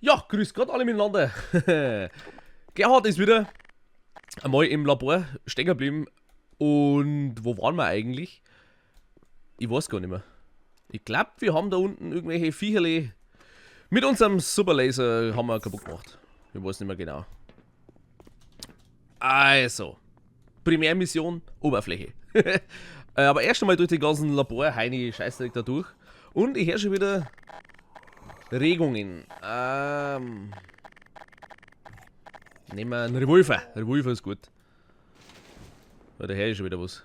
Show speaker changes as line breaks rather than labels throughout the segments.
Ja, grüß Gott alle miteinander. Gerhard ist wieder einmal im Labor stecken geblieben. Und wo waren wir eigentlich? Ich weiß gar nicht mehr. Ich glaub, wir haben da unten irgendwelche Viecherle mit unserem Superlaser haben wir kaputt gemacht. Ich weiß nicht mehr genau. Also, Primärmission, Oberfläche. Aber erst einmal durch den ganzen Labor, Heini, Scheißdreck da durch. Und ich höre schon wieder Regungen. Nehmen wir einen Revolver. Revolver ist gut. Weil da höre ich schon wieder was.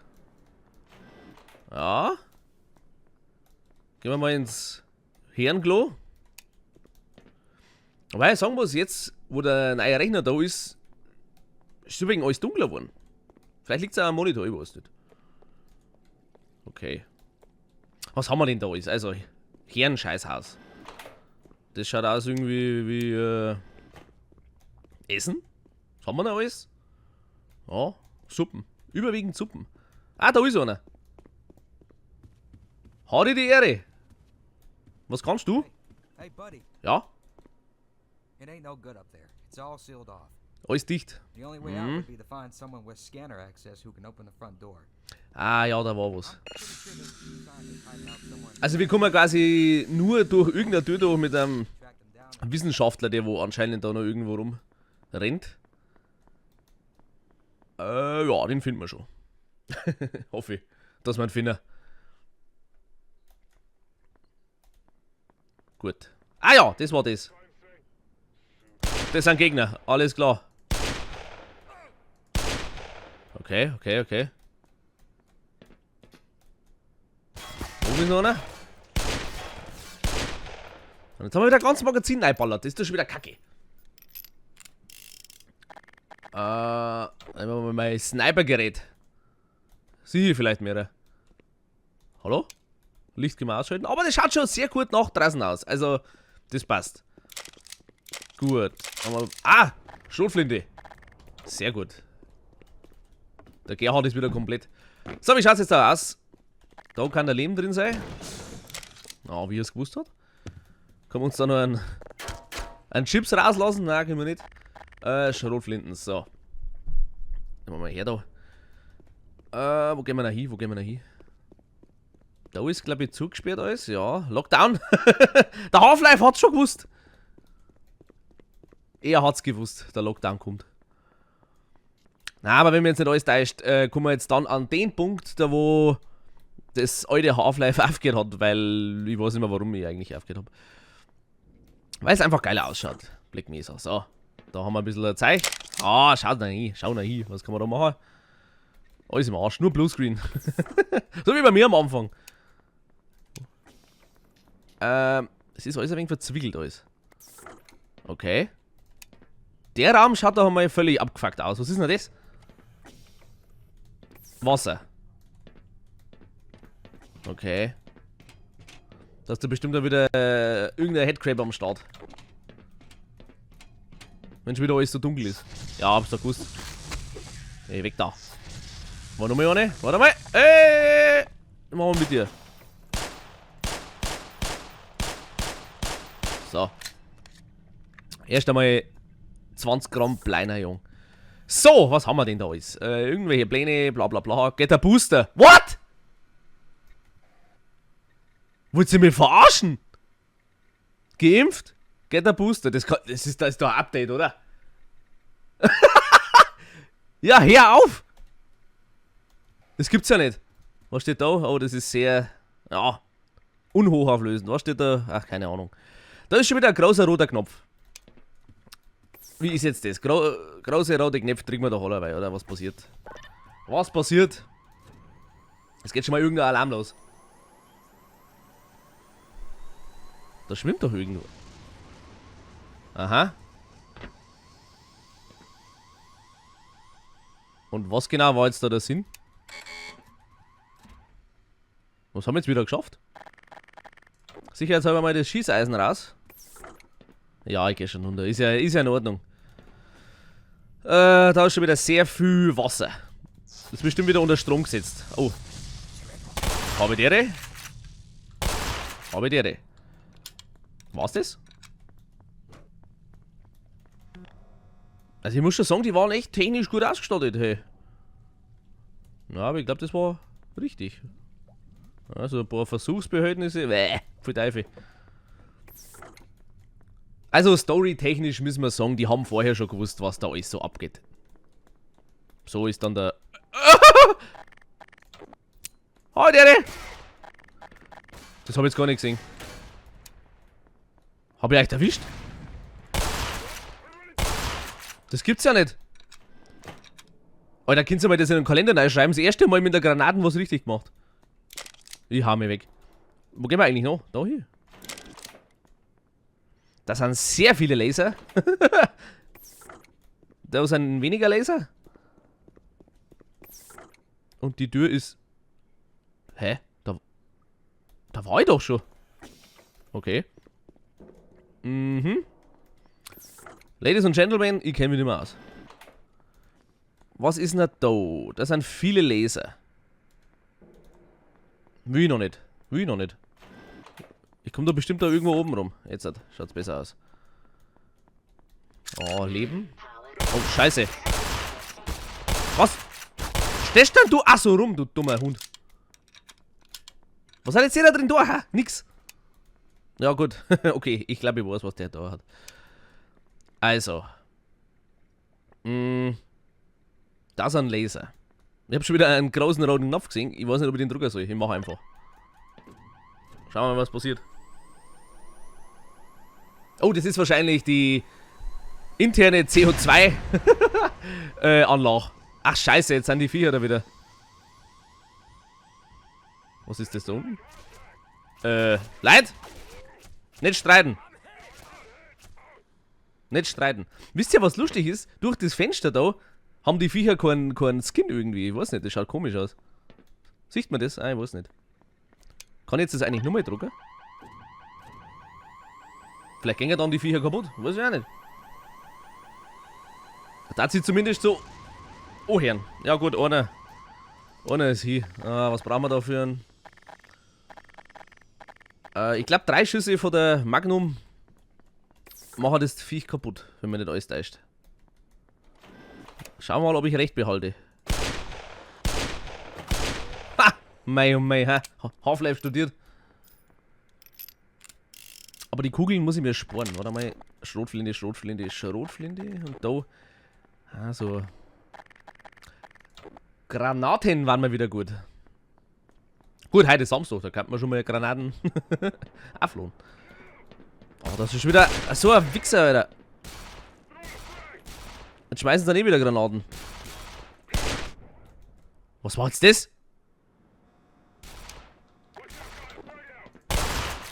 Ja. Gehen wir mal ins Herrenklo. Wobei ich sagen muss, jetzt, wo der neue Rechner da ist, ist übrigens alles dunkler geworden. Vielleicht liegt's auch am Monitor, ich weiß nicht. Okay. Was haben wir denn da alles? Also, Herrenscheißhaus. Das schaut aus irgendwie wie Essen. Was haben wir da alles? Ja, Suppen. Überwiegend Suppen. Ah, da ist einer. Hadi die Ehre. Was kannst du?
Hey, buddy.
Ja?
It ain't no good up there. It's all sealed off.
Alles dicht.
The only way out would be to find someone with scanner access who can open the front door.
Ah ja, da war was.
I'm pretty sure there's a few scientists hiding out somewhere in
Also wir kommen quasi nur durch irgendeine Tür durch mit einem
Track them down.
Wissenschaftler, der wo anscheinend da noch irgendwo rumrennt. Ja, den finden wir schon. Hoffe ich, dass wir ihn finden. Gut. Ah ja, das war das. Das sind Gegner, alles klar. Okay, okay, okay. Oben ist noch einer. Und jetzt haben wir wieder ganz Magazin reinballert. Das ist doch schon wieder kacke. Nehmen wir mal mein Sniper-Gerät. Sieh ich vielleicht mehrere. Hallo? Licht können wir ausschalten. Aber das schaut schon sehr gut nach draußen aus. Also, das passt. Gut. Aber, ah! Schrotflinte. Sehr gut. Der Gerhard ist wieder komplett. So, wie schaut's jetzt da aus? Da kann der Leben drin sein. Na, wie er's gewusst hat. Können wir uns da noch einen Chips rauslassen? Nein, können wir nicht. Schrotflinten, so. Nehmen wir mal her da. Wo gehen wir noch hin? Wo gehen wir noch hin? Da ist, glaub ich, zugesperrt alles. Ja, Lockdown. Der Half-Life hat's schon gewusst. Er hat's gewusst, der Lockdown kommt. Na, aber wenn wir jetzt nicht alles täuscht, kommen wir jetzt dann an den Punkt, da wo das alte Half-Life aufgehört hat, weil ich weiß nicht mehr, warum ich eigentlich aufgehört hab. Weil es einfach geiler ausschaut. Black Mesa. So, da haben wir ein bisschen Zeug. Ah, schaut da hin, schau da hin. Was kann man da machen? Alles im Arsch, nur Bluescreen. So wie bei mir am Anfang. Es ist alles ein wenig verzwickelt alles. Okay. Der Raum schaut doch einmal völlig abgefuckt aus. Was ist denn das? Wasser. Okay. Da ist da bestimmt auch wieder irgendein Headcrab am Start. Wenn schon wieder alles so dunkel ist. Ja, hab's doch gewusst. Ey, weg da. War noch mal eine? Warte mal. Ey! Machen wir mit dir. So. Erst einmal 20 Gramm Pleiner, Jung. So, was haben wir denn da alles? Irgendwelche Pläne, bla bla bla. Get a Booster. What? Wollt ihr mich verarschen? Geimpft? Get a Booster. Das ist doch ein Update, oder? Ja, hör auf! Das gibt's ja nicht. Was steht da? Oh, das ist sehr, ja, unhochauflösend. Was steht da? Ach, keine Ahnung. Da ist schon wieder ein großer roter Knopf. Wie ist jetzt das? Große rote Knöpfe drücken wir da alle, oder? Was passiert? Was passiert? Es geht schon mal irgendein Alarm los. Da schwimmt doch irgendwo. Aha. Und was genau war jetzt da der Sinn? Was haben wir jetzt wieder geschafft? Sicherheitshalber mal das Schießeisen raus. Ja, ich geh schon runter. Ist ja in Ordnung. Da ist schon wieder sehr viel Wasser. Das ist bestimmt wieder unter Strom gesetzt. Oh. Habe die Ehre. Habe die Ehre. War's das? Also ich muss schon sagen, die waren echt technisch gut ausgestattet, hey. Na, aber ich glaube, das war richtig. Also ein paar Versuchsbehältnisse. Bäh, pfui Teufel. Also storytechnisch müssen wir sagen, die haben vorher schon gewusst, was da alles so abgeht. So ist dann der... Halt, Ehre! Das hab ich jetzt gar nicht gesehen. Hab ich euch erwischt? Das gibt's ja nicht. Alter, könnt ihr mal das in den Kalender reinschreiben? Das erste Mal mit der Granaten was richtig gemacht. Ich hau mich weg. Wo gehen wir eigentlich noch? Da hier. Da sind sehr viele Laser. Da sind weniger Laser. Und die Tür ist... Hä? Da war ich doch schon. Okay. Mhm. Ladies and Gentlemen, ich kenn mich nicht mehr aus. Was ist denn da? Da sind viele Laser. Will ich noch nicht. Will ich noch nicht. Ich komm da bestimmt da irgendwo oben rum. Jetzt schaut's besser aus. Oh, Leben. Oh, Scheiße. Was? Stehst denn du auch so rum, du dummer Hund? Was hat jetzt der da drin da? Ha? Nix. Ja, gut. Okay, ich glaube, ich weiß, was der da hat. Also. Da ist ein Laser. Ich hab schon wieder einen großen roten Knopf gesehen. Ich weiß nicht, ob ich den drücken soll. Ich mach einfach. Schauen wir mal, was passiert. Oh, das ist wahrscheinlich die interne CO2 Anlage. Ach scheiße, jetzt sind die Viecher da wieder. Was ist das da unten? Leid! Nicht streiten! Nicht streiten. Wisst ihr, was lustig ist? Durch das Fenster da haben die Viecher keinen Skin irgendwie. Ich weiß nicht, das schaut komisch aus. Sieht man das? Ah, ich weiß nicht. Kann ich jetzt das eigentlich nochmal drucken? Vielleicht gehen ja dann die Viecher kaputt. Weiß ich auch nicht. Da hat sie zumindest so anhören. Ja gut, einer. Einer ist hier. Ah, was brauchen wir da für einen? Ich glaub, 3 Schüsse von der Magnum machen das Viech kaputt, wenn man nicht alles täuscht. Schauen wir mal, ob ich recht behalte. Ha! Mei oh mei, ha? Half-Life studiert. Aber die Kugeln muss ich mir sparen. Warte mal. Schrotflinte, Schrotflinte, Schrotflinte. Und da. Also. Granaten waren mal wieder gut. Gut, heute ist Samstag, da kann man schon mal Granaten aufladen. Oh, das ist wieder so ein Wichser, Alter. Jetzt schmeißen sie dann eh wieder Granaten. Was war jetzt das?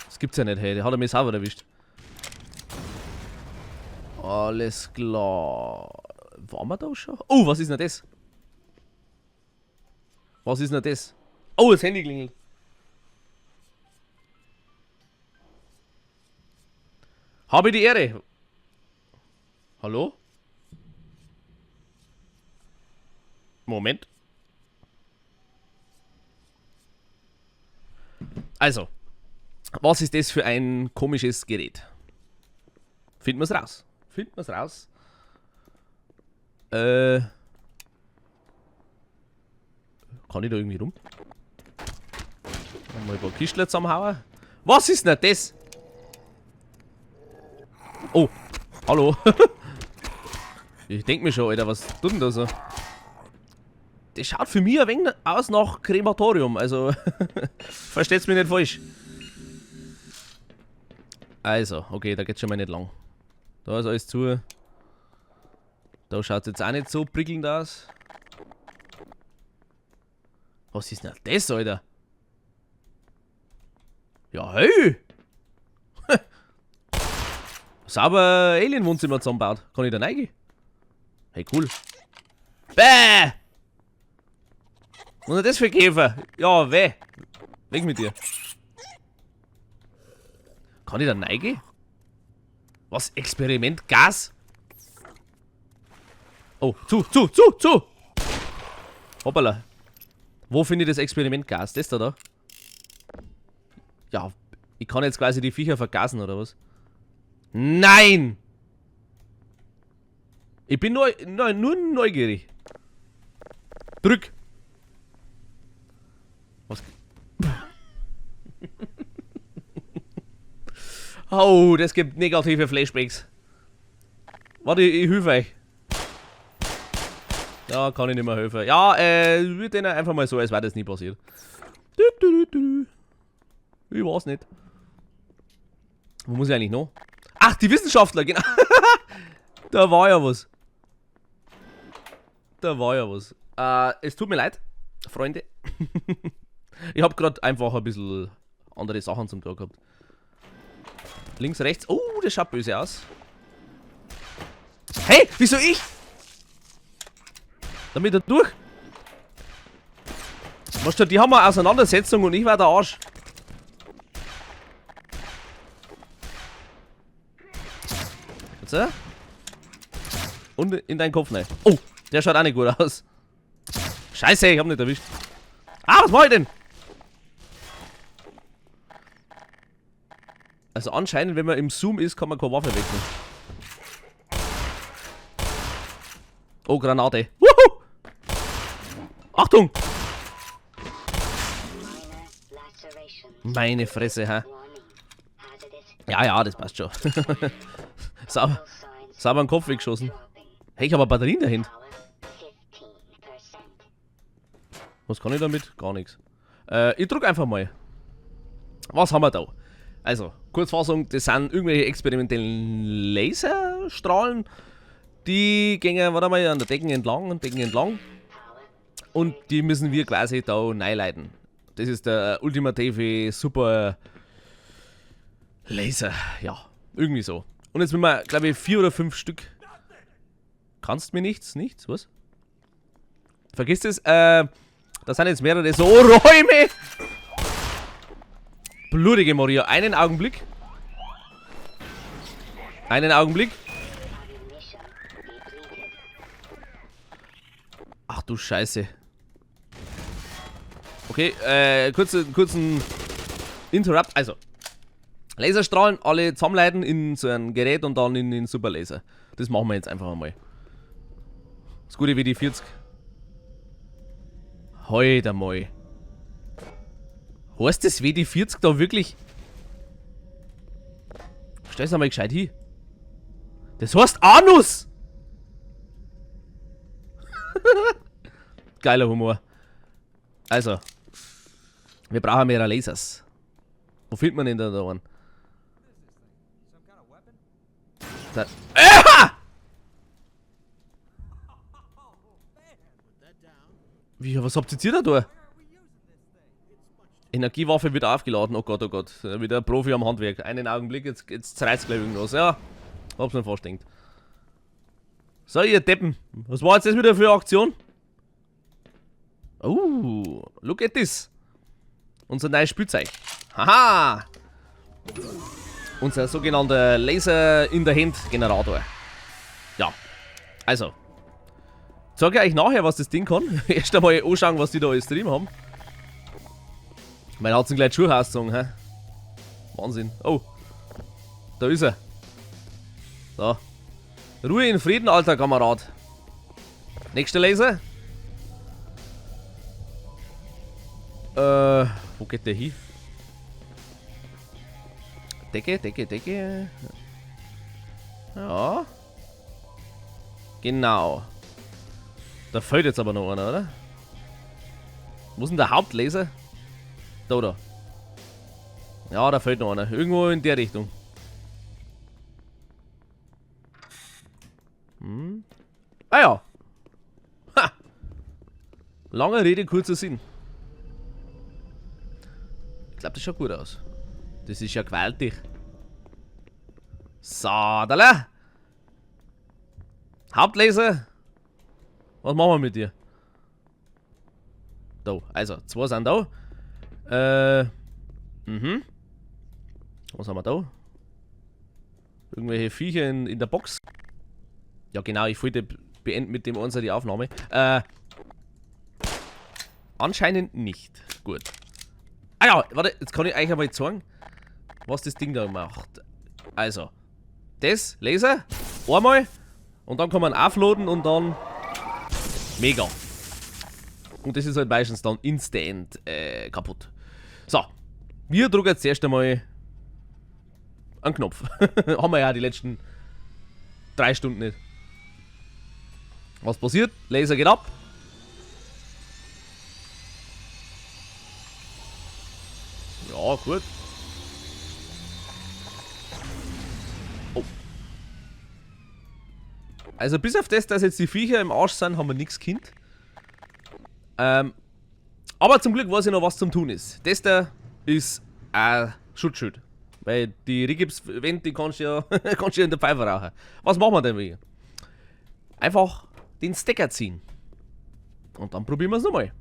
Das gibt's ja nicht, hey. Der hat er mir sauber erwischt. Alles klar. Waren wir da schon? Oh, was ist denn das? Was ist denn das? Oh, das Handy klingelt. Habe ich die Ehre. Hallo? Moment. Also, was ist das für ein komisches Gerät? Finden wir's raus. Finden wir's raus. Kann ich da irgendwie rum? Mal ein paar Kistler zusammenhauen. Was ist denn das? Oh, hallo. Ich denk mir schon, Alter, was tut denn da so? Das schaut für mich ein wenig aus nach Krematorium, also versteht's mich nicht falsch. Also, okay, da geht's schon mal nicht lang. Da ist alles zu. Da schaut's jetzt auch nicht so prickelnd aus. Was ist denn das, Alter? Ja, hey! Sauber Alien-Wohnzimmer zusammenbaut. Kann ich da reingehen? Hey, cool. Bäh! Was ist das für Käfer? Ja, weh. Weg mit dir. Kann ich da reingehen? Was? Experiment? Gas? Oh, zu, zu, zu, zu! Hoppala. Wo finde ich das Experiment Gas? Das da, da? Ja, ich kann jetzt quasi die Viecher vergasen, oder was? Nein! Ich bin nur neugierig. Drück! Was? Oh, das gibt negative Flashbacks. Warte, ich helfe euch. Ja, kann ich nicht mehr helfen. Ja, wir denen einfach mal so, als wäre das nie passiert. Ich weiß nicht. Wo muss ich eigentlich noch? Ach, die Wissenschaftler, genau. Da war ja was. Da war ja was. Es tut mir leid, Freunde. Ich hab grad einfach ein bisschen andere Sachen zum Tag gehabt. Links, rechts. Oh, das schaut böse aus. Hey, wieso ich? Damit er durch. Was steht, die haben eine Auseinandersetzung und ich war der Arsch. Jetzt, Und in deinen Kopf rein. Oh, der schaut auch nicht gut aus. Scheiße, ich hab nicht erwischt. Ah, was mach ich denn? Also anscheinend, wenn man im Zoom ist, kann man keine Waffe wechseln. Oh, Granate. Wuhu! Achtung! Meine Fresse, hä? Ja, ja, das passt schon. Sauber, sauber den Kopf weggeschossen. Hey, ich habe Batterien dahin. Was kann ich damit? Gar nichts. Ich drück einfach mal. Was haben wir da? Also, Kurzfassung, das sind irgendwelche experimentellen Laserstrahlen. Die gehen, warte mal, an der Decken entlang und Decken entlang. Und die müssen wir quasi da reinleiten. Das ist der ultimative super Laser. Ja, irgendwie so. Und jetzt müssen wir, glaube ich, 4 oder 5 Stück. Kannst mir nichts? Nichts? Was? Vergiss es. Da sind jetzt mehrere so Räume. Blutige Maria. Einen Augenblick. Einen Augenblick. Ach du Scheiße. Okay, kurzen Interrupt. Also, Laserstrahlen alle zusammenleiten in so ein Gerät und dann in den Superlaser. Das machen wir jetzt einfach einmal. Das gute WD-40. Heut einmal. Heißt das WD-40 da wirklich? Stell's einmal gescheit hin. Das heißt Anus! Geiler Humor. Also. Wir brauchen mehrere Lasers. Wo findet man denn da einen? Da. Wie, was habt ihr da da? Energiewaffe wird aufgeladen. Oh Gott, oh Gott. Wieder ein Profi am Handwerk. Einen Augenblick, jetzt zerreißt gleich irgendwas. Ja, hab's mir fast gedacht. So, ihr Deppen. Was war jetzt das wieder für eine Aktion? Oh, look at this. Unser neues Spielzeug. Haha. Unser sogenannter Laser in der Hand Generator. Ja. Also. Zeige ich euch nachher, was das Ding kann. Erst einmal anschauen, was die da alles drin haben. Mein hat gleich Schuhe ausgezogen, hä? Wahnsinn. Oh. Da ist er. So. Ruhe in Frieden, alter Kamerad. Nächster Laser. Wo geht der hin? Decke, Decke, Decke. Ja. Genau. Da fehlt jetzt aber noch einer, oder? Wo ist denn der Hauptlaser? Da, da. Ja, da fehlt noch einer. Irgendwo in der Richtung. Hm. Ah ja. Ha. Lange Rede, kurzer Sinn. Ich glaub, das schaut gut aus. Das ist ja gewaltig. So, da. Hauptlaser. Was machen wir mit dir? Da, also, 2 sind da. Was haben wir da? Irgendwelche Viecher in der Box. Ja genau, ich wollte beenden mit dem Unser die Aufnahme. Anscheinend nicht. Gut. Ah ja, warte, jetzt kann ich euch einmal zeigen, was das Ding da macht. Also, das, Laser, einmal. Und dann kann man aufladen und dann... Mega. Und das ist halt meistens dann instant kaputt. So. Wir drücken jetzt erst einmal einen Knopf. Haben wir ja die letzten 3 Stunden nicht. Was passiert? Laser geht ab. Ja, gut. Oh. Also bis auf das, dass jetzt die Viecher im Arsch sind, haben wir nichts Kind. Aber zum Glück weiß ich noch, was zum Tun ist. Das da ist ein Schutzschild. Weil die Rigipswände, die kannst du ja, kannst du ja in der Pfeife rauchen. Was machen wir denn hier? Einfach den Stecker ziehen. Und dann probieren wir es nochmal.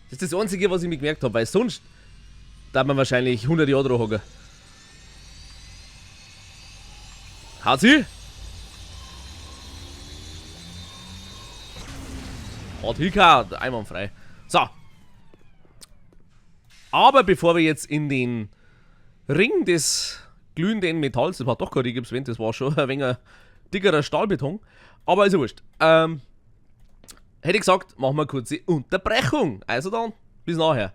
Das ist das Einzige, was ich mir gemerkt hab, weil sonst darf man wahrscheinlich 100 Jahre drauf hocken. Haut sie? Hat hingehauen, einwandfrei. So. Aber bevor wir jetzt in den Ring des glühenden Metalls, das war doch kein Rigipswand, das war schon ein wenig dickerer Stahlbeton, aber ist ja wurscht. Hätte ich gesagt, machen wir eine kurze Unterbrechung. Also dann, bis nachher.